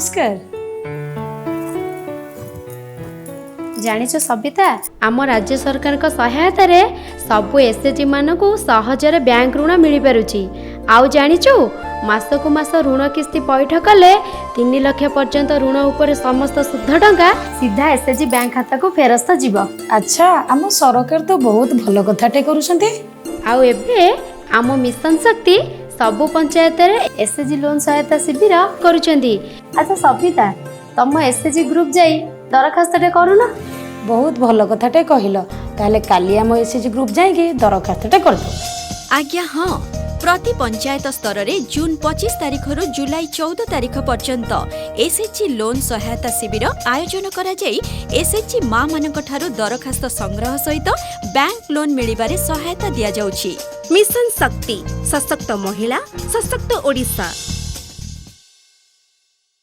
ନମସ୍କାର। ଜାଣିଛ ସବିତା, ଆମ ରାଜ୍ୟ ସରକାରଙ୍କ ସହାୟତାରେ ସବୁ ଏସ୍ଏଚ୍ଜି ମାନଙ୍କୁ ସହଜରେ ବ୍ୟାଙ୍କ ଋଣ ମିଳିପାରୁଛି। ଆଉ ଜାଣିଛୁ, ମାସକୁ ମାସ ଋଣ କିସ୍ତି ପଇଠ କଲେ 3 ଲକ୍ଷ ପର୍ଯ୍ୟନ୍ତ ଋଣ ଉପରେ ସମସ୍ତ ସୁଧ ଟଙ୍କା ସିଧା ଏସ୍ଏଚ୍ଜି ବ୍ୟାଙ୍କ ଖାତାକୁ ଫେରସ୍ତ ଯିବ। ଆଚ୍ଛା, ଆମ ସରକାର ତ ବହୁତ ଭଲ କଥାଟେ କରୁଛନ୍ତି। ଆଉ ଏବେ ଆମ ମିଶନ ଶକ୍ତି ସବୁ ପଞ୍ଚାୟତରେ ଏସ୍ଏଚ୍ଜି ଲୋନ୍ ସହାୟତା ଶିବିର କରୁଛନ୍ତି। ଆଚ୍ଛା ସବିତା, ତମ ଏସ୍ଏଚ୍ଜି ଗ୍ରୁପ୍ ଯାଇ ଦରଖାସ୍ତଟେ କରୁନ। ବହୁତ ଭଲ କଥାଟେ କହିଲ। ତାହେଲେ କାଲି ଆମ ଏସ୍ଏଚ୍ଜି ଗ୍ରୁପ୍ ଯାଇକି ଦରଖାସ୍ତଟେ କରିଦେବୁ। ଆଜ୍ଞା ହଁ, ପ୍ରତି ପଞ୍ଚାୟତ ସ୍ତରରେ ଜୁନ୍ 25 ତାରିଖରୁ ଜୁଲାଇ 14 ତାରିଖ ପର୍ଯ୍ୟନ୍ତ ଏସ୍ଏଚ୍ଜି ଲୋନ୍ ସହାୟତା ଶିବିର ଆୟୋଜନ କରାଯାଇ ଏସ୍ଏଚ୍ଜି ମା'ମାନଙ୍କଠାରୁ ଦରଖାସ୍ତ ସଂଗ୍ରହ ସହିତ ବ୍ୟାଙ୍କ ଲୋନ୍ ମିଳିବାରେ ସହାୟତା ଦିଆଯାଉଛି। ମିଶନ ଶକ୍ତି, ସଶକ୍ତ ମହିଳା, ସଶକ୍ତ ଓଡ଼ିଶା।